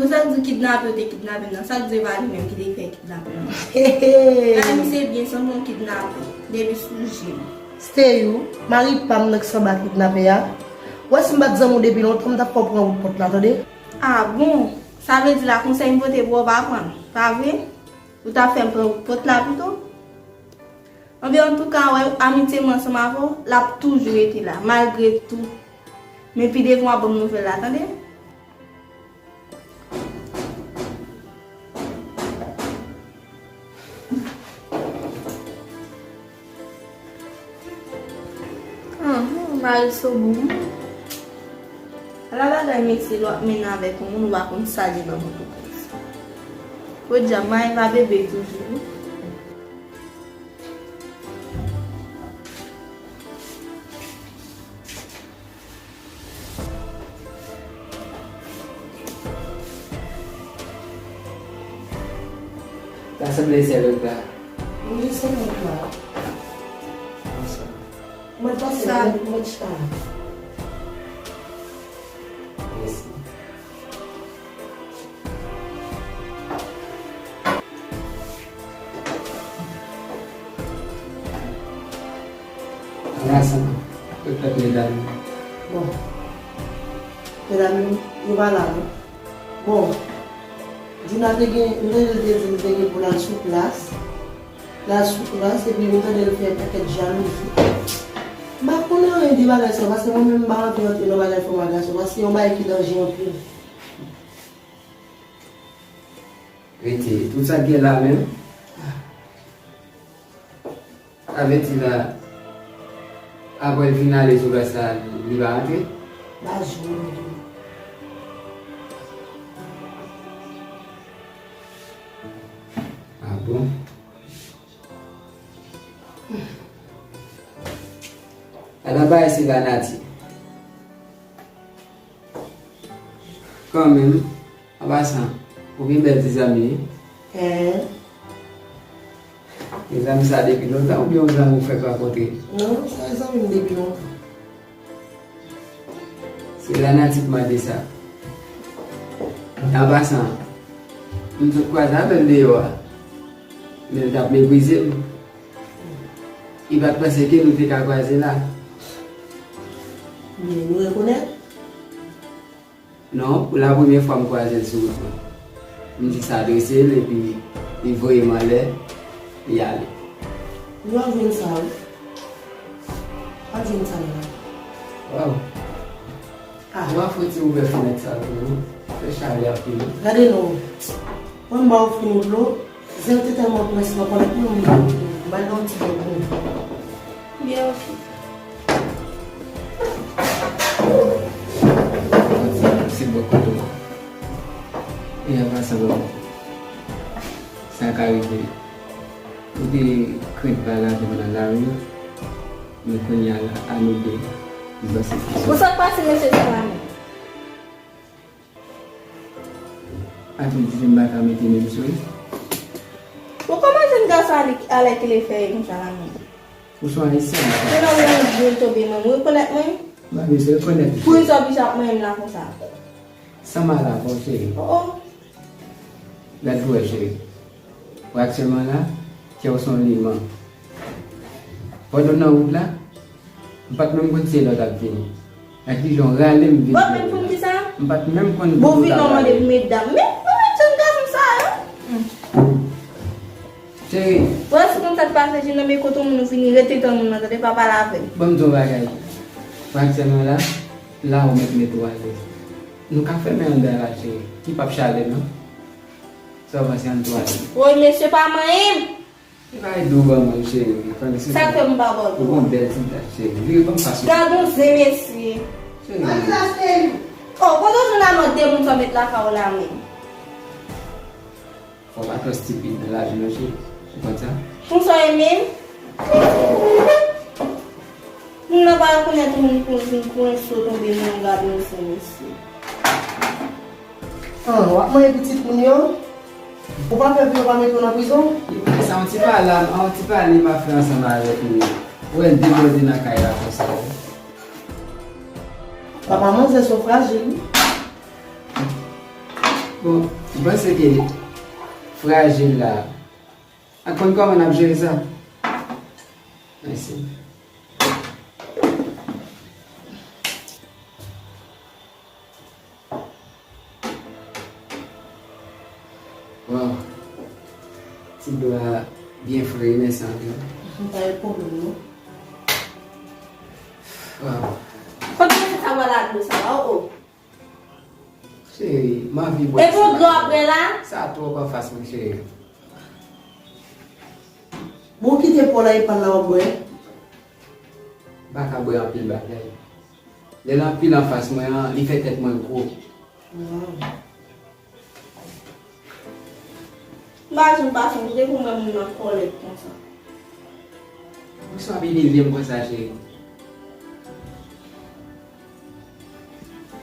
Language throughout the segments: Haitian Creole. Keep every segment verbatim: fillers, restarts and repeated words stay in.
Pou sa k di kidnape yo te kidnape m nan, sa k di e pa li menm ki te fè kidnape m nan? Ay, misye byen sanble yon kidnapè, depi sou je m. Stay ou, mari pa m nan k sanble ak kidnapè a. Ou wè si m pa t zanmi w depi lontan, m t ap fè w pran wout pòt la, tande? Ah bon? Sa vle di la konsèy m pote pou ou pa pran, pa vre? Ou t ap fè m pran wout pòt la pito? Anben, antouka, wè, amitye m ansanm avè w, l ap toujou rete la, malgre tou. Men pi devan w ap ban m nouvèl la, tande? Anhan, mari Sobo. Ala bagay mesye lè w ap mennen avèk yon moun ou pa konn sa gen nan Pòtoprens. Podyab, mari pa bebe toujou wi. Sa sanble se lòt la. Wi, se lòt la. Bonswa. Mwen pase la, mwen chita. Mèsi. Ann asanm, yo pèp medam yo. Bon. Medam yo, yo pa la non. Bon. Djouna te gen, m tande l te di l te gen pou l al sou plas. L al sou plas, epi m tande l fè pakèt jalouzi. M pa konnen anyen de bagay sa yo, paske mwen menm m pa anvi antre nan bagay fanm ak gason, paske se yon bagay ki danje anpil. Rete, tout sa k gen la menm. Sa vle di la, apre l fin ale sou plas la, li pa rantre? Baz, jwenn li. Ah bon? Ala bagay se la nati. Kanmenm, an pasan, ou gen bèl ti zanmi wi. Hen. Gen zanmi sa depi lontan oubyen yon zanmi ou fèk rankontre? Non, se zanmi m depi lontan. Se lanati k mande sa. An pasan, m sot kwaze avè l deyò a. Men l t ap meprize m. Li pa t panse ke nou te ka kwaze la. Men nou rekonèt. Non, pou la premyè fwa m kwaze l sou wout mwen. M jis adrese l epi li voye m anlè, li ale. Yo ap jwenn sa wi. W ap jwenn sa la. Waw. Ah. Ou pa fouti ouvè fenèt sa tou non. Fè chalè ap vini. Gade non. Mwen m ba w fini dlo. Zen te tèlman près nan kòlèt mwen, m ba l, m ba l yon ti bèk bon. Byen, oke. Yon ti bèk se bò kote w. E an pasan, sa ka rive. Ou te krent pale avè m nan lari, men kounye a la, a nou de, m panse ke se. Bon, sa k pase, mesye Salami? Api di m pa ka mete men m sou li. Bon, kòman jèn gason ale, alèkile fè konsa la menm? Ou se yon ayisyen, m pa. Se nan yon djol tonbe mwen, ou rekonèt mwen? M pa bezwen rekonèt ou. Poukisa w oblije ap manyen m la konsa? San m al avè w, cheri. Oh, oh. Gad pou wè, cheri. Ou aktyèlman la, kè w se yon leman. Pandan w nan wout la, m pa t menm konn si se lè w t ap vini. Ak kijan w rale m vin. Bon, men pou kisa? M pa t menm konn. Bon, vin nan mande pou medam. Men, mwen menm jèn gason sa yo. Cheri. Wè, si konn sa k pase, jèn nan men kote moun ou vini, rete tann moun nan, tande, pa pale avè l. Ban m di w yon bagay. Pou aktyèlman la, la ou mèt mete w alèz. Nou ka fèmen anndan la, cheri. Li p ap chale, non. Sa w panse, ann tou ale? Woy, mesye, pa manyen m. Se pa dou ban mwen, cheri. Sa k fè m pa ba w dlo a? Ou gon bèl ti dat, cheri. Vire ban m fas ou. Gad yon zen, mesye. Cheri. Oh, kote w jwenn amò de moun sa w met lakay w la menm? Fò w pa twò stipid nan lavi non, cheri. Ou konn sa? Konsa w ye menm? Moun nan pa rekonèt ou menm pou w vin pran so tonbe nan gad yon zen, mesye. Ah, w ap manyen pitit moun yo? Ou pa pè pou yo pa mete w nan prizon? Sa yon ti pale, yon ti pale m ap fè ansanm avèk ou. Ou wè l debòde nan kay la konsa wi. Papa manzè so frajil wi. Bon, m panse ke frajil la, a konn kòman n ap jere sa. Mèsi. Waw. Ti dlo a byen fre, mèsi anpil. M pa gen pwoblèm, non. Waw. Kote w mete sa bò la dlo sa, oh, oh? Cheri, m anvi bwè ti bagay. Epi yon dlo apre la? Sa twòp anfas mwen, cheri. Bon, kite po la epa l la w ap bwè. M pa ka bwè anpil bagay. Lè l anpil anfas mwen an, li fè tèt mwen gwo. Waw. M pa janm pase yon kote pou m wè moun nan kòlèt konsa. Poukisa w ap inève m konsa, cheri?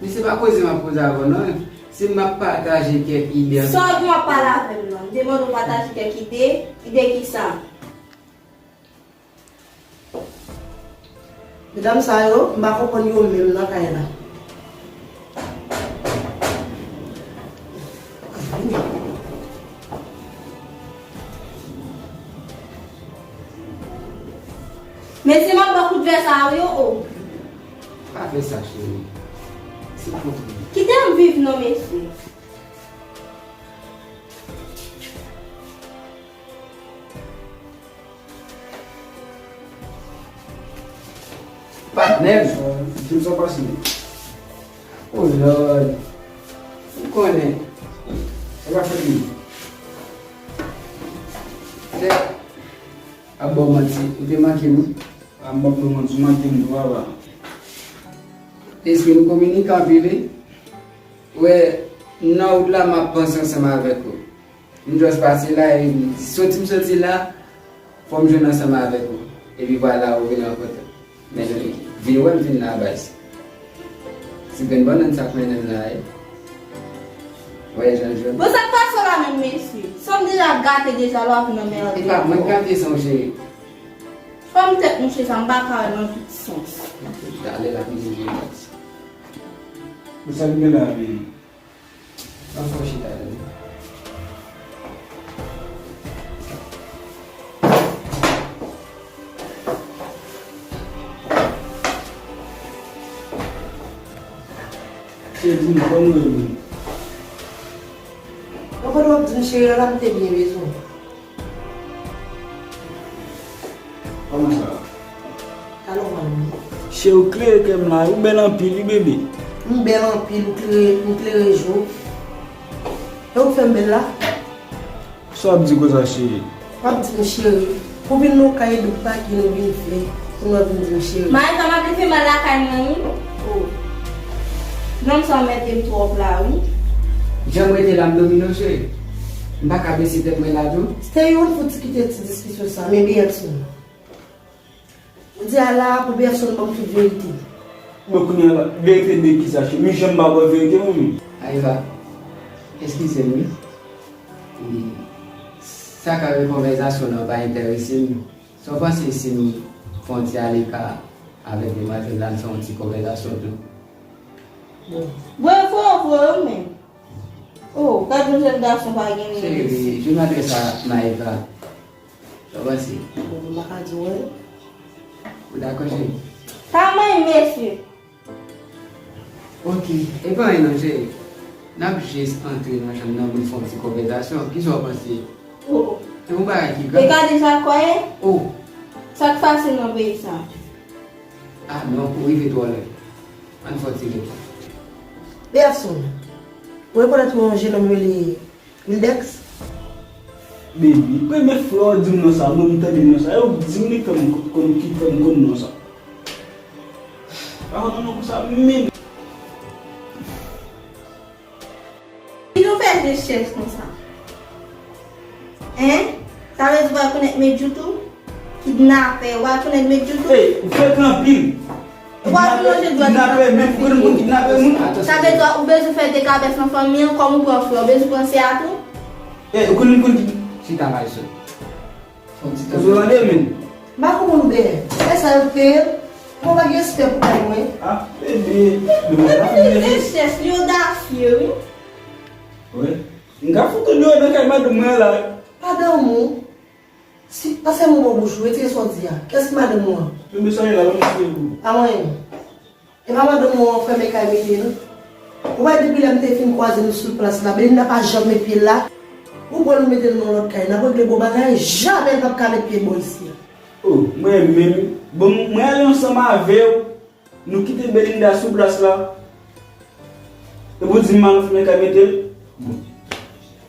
Men se pa koze m ap koze avè w non. Se m ap pataje kèk ide. Sa w di w ap pale avè m nan? M te mande w pataje kèk ide. Ide kisa? Medam sa yo, m pa konprann yo menm nan kay la. Mesye, m ap ba kout vè sa a wi, o. Pa fè sa, cheri. Silvouplè. Kite m viv non, mesye. Patnè m. Di m sa w pase. Oh Lord. Ou konnen. Sa ka fèt wi. Tèt. Ap ba w manti. Ou te manke m wi. A m p ap ba w manti, ou manke m tou, papa. Espri m kominike anpil wi. Ou wè, nan wout la, m ap panse ansanm avèk ou. M just pase la, e soti m soti la, fò m jwenn ansanm avèk ou. Epi vwala, ou vin rankontre m. Men vin wè m vin la, baz. Se grenn bannann sa k mennen m la, e. Vwayaj lan jwenn. Bon, sa k pase w la menm, mesye? San m deja gate deja, lè w ap nan merde. E pa mwen k gate san w, cheri. Fòm tèt mouche sa, m pa ka wè nan tout sans. Talè l ap rive jwenn baz. Pou sa l gen la, men. Ann fè w chita tande. Cheri, di m kòman w ye menm? Mwen pandan w ap di m cheri a la, m te byen bezwen w. Kòman sa? Alò, manmi. Cheri, ou klere kè m la, ou bèl anpil, wi, bebe. M bèl anpil, ou klere, m klere je w. E ou k fè m bèl la? Sa w ap di konsa, cheri? W ap di m cheri. Pou vin nan kay dout pa ki nou vin fè. Pou nou vin di m cheri. Maïka, m ap li fè mal lakay mwen, wi. Oh. Nonm sa anmède m twòp la, wi. Jan m rete la, m domine w, cheri. M pa ka bese tèt mwen la tou. Stay, ou fouti kite ti diskisyon sa, men byen sou. Ou di a la pou pèsonn ban m tout verite. Bon, kounye a la, verite de kisa, cheri? Mi janm pa ba w verite, mwen menm. Ayva, eskize m, wi. E sa k ap konvèsasyon nan pa enterese m. Sa w panse si m fè yon ti aleka avèk demwazèl la, m fè yon ti konvèsasyon tou? Bon. Bon, e fò, fò, menm. Oh, gad yon jèn gason pa gen respè. Cheri, jwenn adrès a Maïka. Sa w panse? Bon, m pa ka di w anyen. Ou dakò, cheri? Sa manyen, mesye. Ok, e pa anyen non, cheri. N ap jis antre nan chanm nan pou n fè yon ti konvèsasyon. Kisa w panse? Oh. Se yon bagay ki grav. E gade sa kwè? Oh. Sa k fasil nan peyi sa? Ah non, ou rive twò lwen. Ann fè yon ti repo. Pèsonn. Ou rekonèt yon jennonm rele Wildex? Baby, premye fwa w di m non sa, mwen m tande non sa. E ou di m li fè m konn, ki fè m konn non sa. Pa konn non konsa menm. Ki nou fè je chèch konsa? Hein? Sa vle di w pa rekonèt Medjou tou? Kidnapè, w pa rekonèt Medjou tou? Ey, ou fèk anpil. Ou pa konn lonje dwèt ou nan fè moun. Kidnapè, men ou konn moun kidnapè moun? Sa vle di ou bezwen fè dekabès nan fanmi an, kòm ou pran frè, ou bezwen pran sè a tou? Ey, ou konn moun konn kid- Chita, Marisol. Ou tande, men? M pa konprann byen. E sa yo te ye? Mwen pa gen respè pou kay mwen. Ah, bebe. Epi li rechèch, li odasye, wi. Wi. M ka fout ou deyò nan kay madanm mwen la. Madanm ou? Si, pase mo bò bouch ou, retire sa w di a. Kiyès ki madanm ou an? Tonbe sa ye la, ban m esplike ou. Pa mwen. E pa madanm ou an fèmen kay mete l. Ou wè depi lè m te fin kwaze nou sou plas la, Belinda pa janm met pye l la. Ou pran nou mete l nan lòt kay, n ap regle bon bagay, jamè l p ap ka met pye bò isi a. Oh, mwen menm, bon, mwen ale ansanm avè w, nou kite Belinda sou plas la. Epi w di m al fèmen kay mete l. Bon.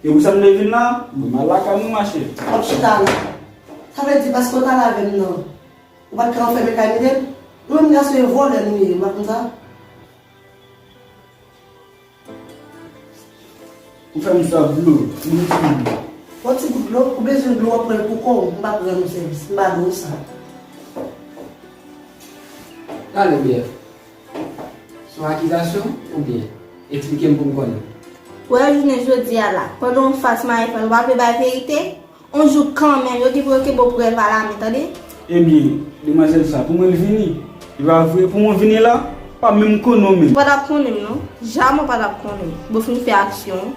E pou sa m te vin la, bon, m al lakay mwen, machè. W ap chita la. Sa vle di paske w t al avè m nan, ou pa t ka anfèmen kay mete l? Nou menm gason e vòlè nou ye, ou pa konn sa? Ou fè m swaf dlo, yon ti gout dlo. Yon ti gout dlo? Ou bezwen dlo, w ap pran l pou kò w, m p ap rann ou sèvis, m pa dwe w sa. Tande byen. Se yon akizasyon oubyen? Eksplike m pou m konnen. Wè, jounen jodi a la, pandan w anfas mayi fanm, ou pa vle bay verite? On jou kanmenm, yo gen pou yo kenbe w prèv alamen, tande? Ebyen, demwazèl sa, pou mwen l vini. E pa vre, pou mwen vini la, pa menm konnen w menm. Ou pa t ap konnen m non. Jamè w pa t ap konnen m. Bon, fin fè aksyon.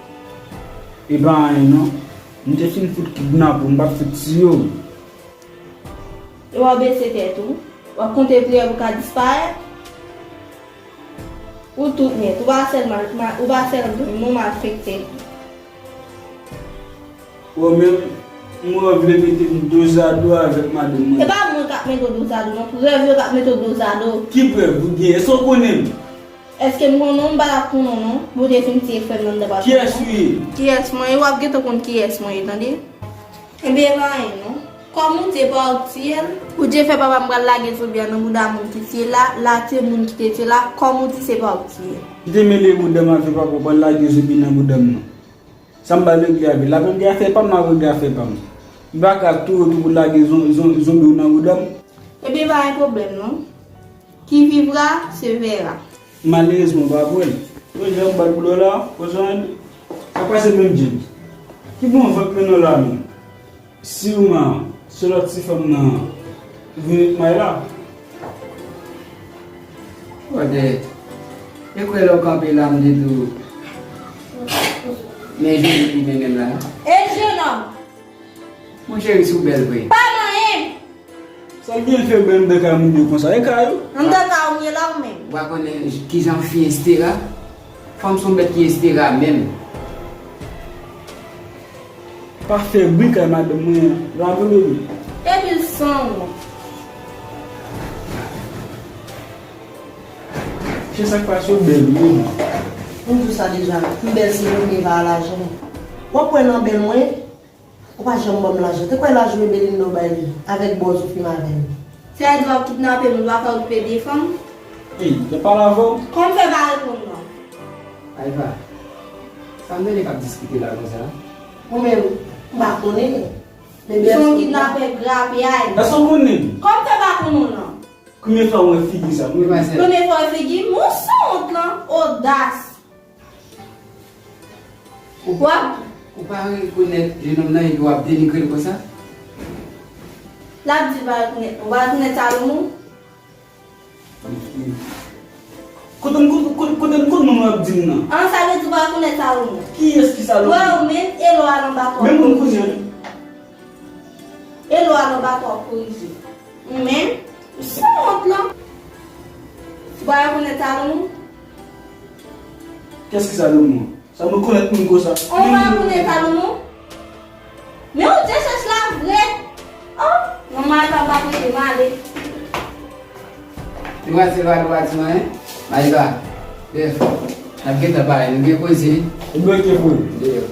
E pa anyen non. M te fin fout kidnape w, m pa t fout tiye w. E w ap bese tèt ou. W ap konte priyè pou w ka disparèt. Ou tout nèt. Ou pa sèlman, ou pa sèlman yon malfektè. Ou menm, mwen vle mete m dozado avèk madanm mwen. Se pa mwen k ap mete w dozado non. Prèv yo k ap mete w dozado. Ki prèv ou gen? Èske w konnen m? Èske m konnen w? M pa t ap konnen w non. Pou w te fin tiye frè m nan anndan pa t konnen w. Kiyès ou ye? Kiyès mwen ye? W ap gentan konn kiyès mwen ye, tande? Ebyen, e pa anyen non. Kòm ou di, e pa ou k tiye l. Ou te fè papa m pral lage zonbi a nan bouda moun ki tiye l la, l a tiye moun ki te tiye l la, kòm ou di, se pa ou k tiye l. Ki te mele bouda m avè papa w pral lage zonbi nan bouda m nan? Sa m ba l regle avè l. L ap regle afè pa m, m ap regle afè pa m. M pa ka touye w tou pou lage zon-, zon-, zonbi w nan bouda m. Ebyen, pa gen pwoblèm non. Qui vivra se verra. Malerezman, w pa kwè l. Wè jan w bat boulò la, wè jan sa pase menm James. Ki bon vant mennen w la menm? Siman, se lòt ti fanm nan vin met may la. Wòdè, e kwè lè w kanpe la, m te di w, men jeni li mennen m la. E jenòm! Mon cheri, si w bèl vre. Pa manyen m! Sa l gen fè bèl anndan kay moun yo konsa? E kay ou? Anndan kay ou m ye la ou menm? Ou pa konnen kijan fi estera? Fanm se yon bèt ki estera menm. Pa fè bri kay madanm mwen an. Lave bebe. Epi l sanwont. Chè sa k pase w bèl wi. M di w sa deja, m bèl se premye pa lajan. W ap wè nan bèl mwen, ou pa janm ban m lajan. Te kwè lajou e Belinda w bay li, avèk bòz ou fim avè l. Sa vle di w ap kidnape moun, w pa ka okipe de fanm? Ey, y ap pale avè w? Kòman m fè pa reponn non? Ayva, sa m tande k ap diskite la konsa? Ou menm, m pa konnen. Men bèl se yon kidnapè grapyay. Èske w konnen m? Kòman m fè pa konnen w non? Konbyen fwa w wè figi sa? Konbyen fwa w wè figi m? Ou sanwont lan, odas. Ou, w ap, ou pa rekonèt jenòm nan epi w ap denigre l konsa? L ap di l pa rekonèt mwen. Ou pa rekonèt Salomon? Kote m, kote, kote, kote m konn moun w ap di m nan? An, sa vle di w pa rekonèt Salomon? Kiyès ki Salomon? Wè ou menm, e lò al anba kò. Menm moun kounye a wi. E lò al anba kò korije. Ou menm, ou sanwont lan. Ou pa rekonèt Salomon? Kiyès ki Salomon? Sa nou konèt moun konsa. Ou pa konnen Salomon? Men ou te chèch la vre. Oh, manman Alba pa prete m ale. Demwazèl Alba pa di m anyen. Alba, bèf, n ap gentan pale, nou gen koze. Ebyen, oke, frè. Deyò.